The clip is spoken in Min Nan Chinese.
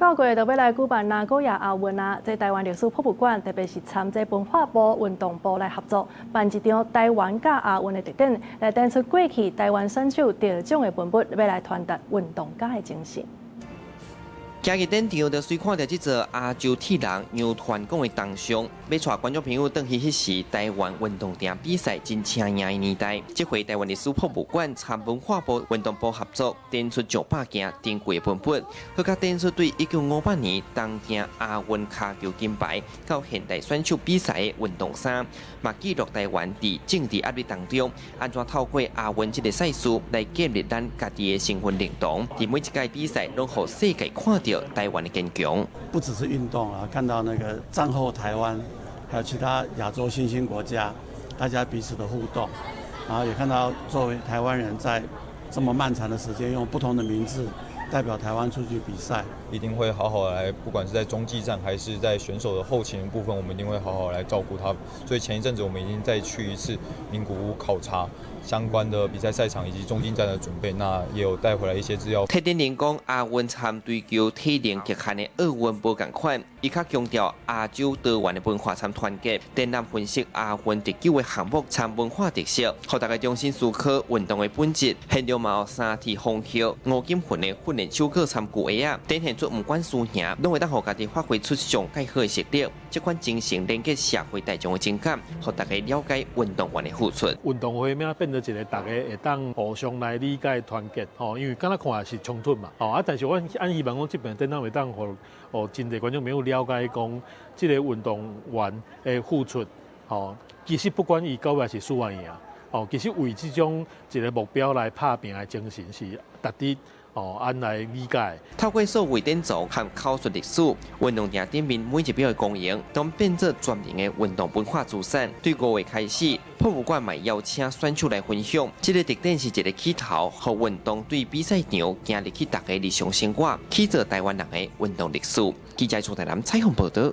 九月就欲來舉辦名古屋亞運啊！這台灣歷史博物館，特別是參這文化部、運動部來合作，辦一場台灣佮亞運的特展，來展出過去台灣選手得獎的文物，欲來傳達運動家的精神。行入展場，就隨看著這座亞洲鐵人楊傳廣的銅像，欲帶觀眾朋友轉去彼時台灣運動場比賽真車贏的年代。這回台灣歷史博物館參文化部、運動部合作，展出上百件珍貴的文物，閣較展出對1958年東京亞運跤球金牌到現代選手比賽的運動衫，嘛記錄台灣佇政治壓力當中，按怎透過亞運這个賽事來建立咱家己的身份認同。佇每一屆比賽，攏予世界看著台灣的堅強。不只是運動啊，看到那個戰後台灣，還有其他亞洲新興國家，大家彼此的互動，然後也看到作為台灣人在這麼漫長的時間，用不同的名字代表台灣出去比賽。一定會好好來，不管是在中繼站還是在選手的後勤部分，我們一定會好好來照顧他。所以前一陣子我們已經再去一次名古屋考察相關的比賽賽場以及中繼站的準備，那也有帶回來一些資料。特展人講，亞運參追求體能極限的奧運無仝款，伊較強調亞洲多元的文化參團結。展覽分析亞運得獎的項目參文化特色，予大家重新思考運動的本質。現場嘛有三鐵風球、吳金魂的訓練手銬參舊鞋仔，展現出毋管輸贏，攏會當予家己發揮出上蓋好的實力。這款精神連結社會大眾的情感，予大家了解運動員的付出。運動會欲變做一个大家會當互相來理解團結吼，因為敢若看是衝突嘛，吼啊！但是阮按希望講這邊展覽會當予予真濟觀眾朋友了解講，這个運動員的付出，吼，其實不管伊到尾是輸還贏，吼，其實為這種一个目標來拍拚的精神是值得哦，按來理解。透過數位典藏和口述歷史，運動場頂面每一筆的功用，都變做專門的運動文化資產。對5月開始，博物館嘛邀請選手來分享。這个特展是一个起頭，予運動對比賽場行入去大家日常生活，起做台灣人的運動歷史。記者從台南採訪報道。